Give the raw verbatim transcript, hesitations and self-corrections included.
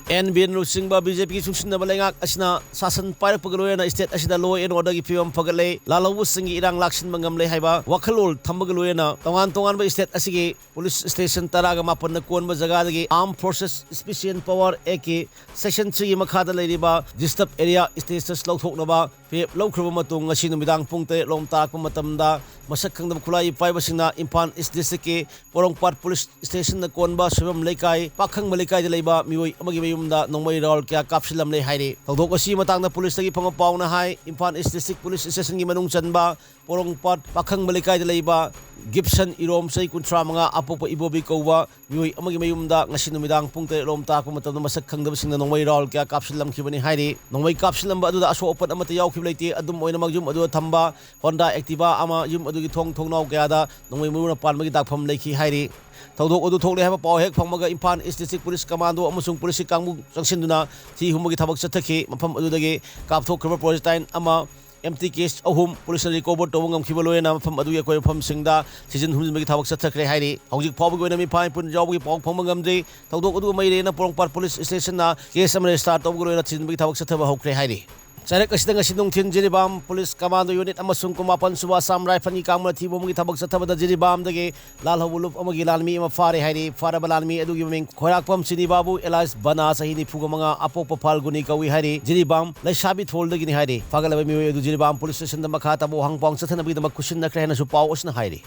And Biren ꯂꯨꯆꯤꯡꯕ B J ꯄꯤꯒꯤ ꯆꯨꯡꯁꯤꯟꯅꯕ ꯂꯩꯉꯥꯛ ꯑꯁꯤꯅ ꯁꯥꯁꯟ ꯄꯥꯏꯔꯛꯄꯒ ꯂꯣꯏꯅꯅ state ꯑꯁꯤꯗ law and orderꯒꯤ ꯐꯤꯕꯝ ꯐꯒꯠꯂꯦ, ꯂꯥꯜꯍꯧꯕꯁꯤꯡꯒꯤ ꯏꯔꯥꯡ ꯂꯥꯛꯁꯤꯟꯕ ꯉꯝꯂꯦ ꯍꯥꯏꯕ ꯋꯥꯈꯜꯂꯣꯟ ꯊꯝꯕꯒ ꯂꯣꯏꯅꯅ ꯇꯣꯉꯥꯟ ꯇꯣꯉꯥꯟꯕ state ꯑꯁꯤꯒꯤ police station ꯇꯔꯥꯒ ꯃꯥꯄꯟꯅ ꯀꯣꯟꯕ ꯖꯒꯥꯗꯒꯤ Armed Forces Special Power Actꯀꯤ section threeꯒꯤ ꯃꯈꯥꯗ ꯂꯩꯔꯤꯕ disturb area status ꯂꯧꯊꯣꯛꯅꯕ ꯐꯤꯔꯦꯞ ꯂꯧꯈ꯭ꯔꯕ ꯃꯇꯨꯡ, ꯉꯁꯤ ꯅꯨꯃꯤꯗꯥꯡ ꯄꯨꯡ ꯇꯔꯦꯠ ꯂꯣꯝ ꯇꯥꯔꯛꯄ ꯃꯇꯝꯗ ꯃꯁꯛ ꯈꯪꯗꯕ ꯈꯨꯠꯂꯥꯏ ꯄꯥꯏꯕꯁꯤꯡꯅ ꯏꯝꯐꯥꯜ East Districtꯀꯤ ꯄꯣꯔꯣꯝꯄꯥꯠ police stationꯅ ꯀꯣꯟꯕ ꯁꯣꯏꯕꯝ ꯂꯩꯀꯥꯏ, ꯄꯥꯈꯪꯕ ꯂꯩꯀꯥꯏꯗ ꯂꯩꯕ ꯃꯤꯑꯣꯏ ꯑꯃꯒꯤ ꯃꯌꯨꯝꯗ ꯅꯣꯡꯃꯩ round ꯀꯌꯥ ꯀꯥꯞꯁꯤꯜꯂꯝꯂꯦ ꯍꯥꯏꯔꯤ꯫ ꯊꯧꯗꯣꯛ ꯑꯁꯤꯒꯤ ꯃꯇꯥꯡꯗ policeꯇꯒꯤ ꯐꯪꯕ ꯄꯥꯎꯅ ꯍꯥꯏ, ꯏꯝꯐꯥꯜ East District Police Stationꯒꯤ ꯃꯅꯨꯡ ꯆꯟꯕ ꯄꯣꯔꯣꯝꯄꯥꯠ ꯄꯥꯈꯪꯕ ꯂꯩꯀꯥꯏꯗ ꯂꯩꯕ ꯒꯤꯞꯁꯟ ꯏꯔꯣꯝ, ꯆꯍꯤ ꯀꯨꯟꯊ꯭ꯔꯥ ꯃꯉꯥ, ꯑꯄꯣꯛꯄ ꯏꯕꯣꯕꯤ ꯀꯧꯕ ꯃꯤꯑꯣꯏ ꯑꯃꯒꯤ ꯃꯌꯨꯝꯗ ꯉꯁꯤ ꯅꯨꯃꯤꯗꯥꯡ ꯄꯨꯡ ꯇꯔꯦꯠ ꯂꯣꯝ ꯇꯥꯔꯛꯄ ꯃꯇꯝꯗ ꯃꯁꯛ ꯈꯪꯗꯕꯁꯤꯡꯅ ꯅꯣꯡꯃꯩ round ꯀꯌꯥ ꯀꯥꯞꯁꯤꯜꯂꯝꯈꯤꯕꯅꯤ ꯍꯥꯏꯔꯤ꯫ ꯅꯣꯡꯃꯩ ꯀꯥꯞꯁꯤꯜꯂꯝꯕ ꯑꯗꯨꯗ ꯑꯁꯣꯛ ꯑꯄꯟ ꯑꯃꯠꯇ ꯌꯥꯎꯈꯤꯕ ꯂꯩꯇꯦ꯫ ꯑꯗꯨꯝ ꯑꯣꯏꯅꯃꯛ, ꯌꯨꯝ ꯑꯗꯨꯗ ꯊꯝꯕ Honda Activa ꯑꯃ, ꯌꯨꯝ ꯑꯗꯨꯒꯤ ꯊꯣꯡ ꯊꯣꯡꯅꯥꯎ ꯀꯌꯥꯗ ꯅꯣꯡꯃꯩ ꯃꯔꯨꯅ ꯄꯥꯟꯕꯒꯤ ꯗꯥꯛꯐꯝ ꯂꯩꯈꯤ ꯍꯥꯏꯔꯤ꯫ ꯊꯧꯗꯣꯛ ꯑꯗꯨ ꯊꯣꯛꯂꯦ ꯍꯥꯏꯕ ꯄꯥꯎ ꯍꯦꯛ ꯐꯪꯕꯒ Imphal East District Police Commando ꯑꯃꯁꯨꯡ policeꯀꯤ ꯀꯥꯡꯕꯨ ꯆꯪꯁꯤꯟꯗꯨꯅ ꯊꯤ ꯍꯨꯝꯕꯒꯤ ꯊꯕꯛ ꯆꯠꯊꯈꯤ꯫ ꯃꯐꯝ ꯑꯗꯨꯗꯒꯤ ꯀꯥꯞꯊꯣꯛꯈ꯭ꯔꯕ projectile ꯑꯃ, empty case ꯑꯍꯨꯝ policeꯅ recover ꯇꯧꯕ ꯉꯝꯈꯤꯕ ꯂꯣꯏꯅꯅ ꯃꯐꯝ ꯑꯗꯨꯒꯤ ꯑꯀꯣꯏꯕ ꯃꯐꯝꯁꯤꯡꯗ ꯊꯤꯖꯤꯟ ꯍꯨꯝꯖꯤꯟꯕꯒꯤ ꯊꯕꯛ ꯆꯠꯊꯈ꯭ꯔꯦ ꯍꯥꯏꯔꯤ꯫ ꯍꯧꯖꯤꯛ ꯐꯥꯎꯕꯒꯤ ꯑꯣꯏꯅ ꯃꯤꯐꯥ ꯃꯤꯄꯨꯟ ꯌꯥꯎꯕꯒꯤ ꯄꯥꯎ ꯐꯪꯕ ꯉꯝꯗ꯭ꯔꯤ꯫ ꯊꯧꯗꯣꯛ ꯑꯗꯨꯒ ꯃꯔꯤ ꯂꯩꯅꯅ ꯄꯣꯔꯣꯝꯄꯥꯠ police stationꯅ case ꯑꯃ register ꯇꯧꯕꯒ ꯂꯣꯏꯅꯅ ꯊꯤꯖꯤꯟꯕꯒꯤ ꯊꯕꯛ ꯆꯠꯊꯕ ꯍꯧꯈ꯭ꯔꯦ ꯍꯥꯏꯔꯤ꯫ ꯆꯔꯛ ꯑꯁꯤꯗ ꯉꯁꯤ ꯅꯨꯡꯊꯤꯜ ꯖꯤꯔꯤꯕꯥꯝ police commando unit ꯑꯃꯁꯨꯡ ꯀꯨꯟꯃꯥꯄꯟ ꯁꯨꯕ Assam Rifleꯀꯤ ꯀꯥꯡꯕꯨꯅ ꯊꯤꯕ ꯍꯨꯝꯕꯒꯤ ꯊꯕꯛ ꯆꯠꯊꯕꯗ ꯖꯤꯔꯤꯕꯥꯝꯗꯒꯤ ꯂꯥꯜꯍꯧꯕ ꯂꯨꯞ ꯑꯃꯒꯤ ꯂꯥꯟꯃꯤ ꯑꯃ ꯐꯥꯔꯦ ꯍꯥꯏꯔꯤ꯫ ꯐꯥꯔꯕ ꯂꯥꯟꯃꯤ ꯑꯗꯨꯒꯤ ꯃꯃꯤꯡ ꯈꯣꯏꯔꯥꯛꯄꯝ ꯁꯤꯅꯤ ꯕꯥꯕꯨ alias ꯕꯅꯥ, ꯆꯍꯤ ꯅꯤꯐꯨꯒ ꯃꯉꯥ, ꯑꯄꯣꯛꯄ ꯐꯥꯜꯒꯨꯅꯤ ꯀꯧꯏ ꯍꯥꯏꯔꯤ꯫ ꯖꯤꯔꯤꯕꯥꯝ ꯂꯩꯁꯥꯕꯤ ꯊꯣꯜꯗꯒꯤꯅꯤ ꯍꯥꯏꯔꯤ꯫ ꯐꯥꯒꯠꯂꯕ ꯃꯤꯑꯣꯏ ꯑꯗꯨ ꯖꯤꯔꯤꯕꯥꯝ police stationꯗ ꯃꯈꯥ ꯇꯥꯕ ꯋꯥꯍꯪ ꯄꯥꯎ ꯆꯠꯊꯅꯕꯒꯤꯗꯃꯛ ꯈꯨꯠꯁꯤꯟꯅꯈ꯭ꯔꯦ ꯍꯥꯏꯅꯁꯨ ꯄꯥꯎ ꯑꯁꯤꯅ ꯍꯥꯏꯔꯤ꯫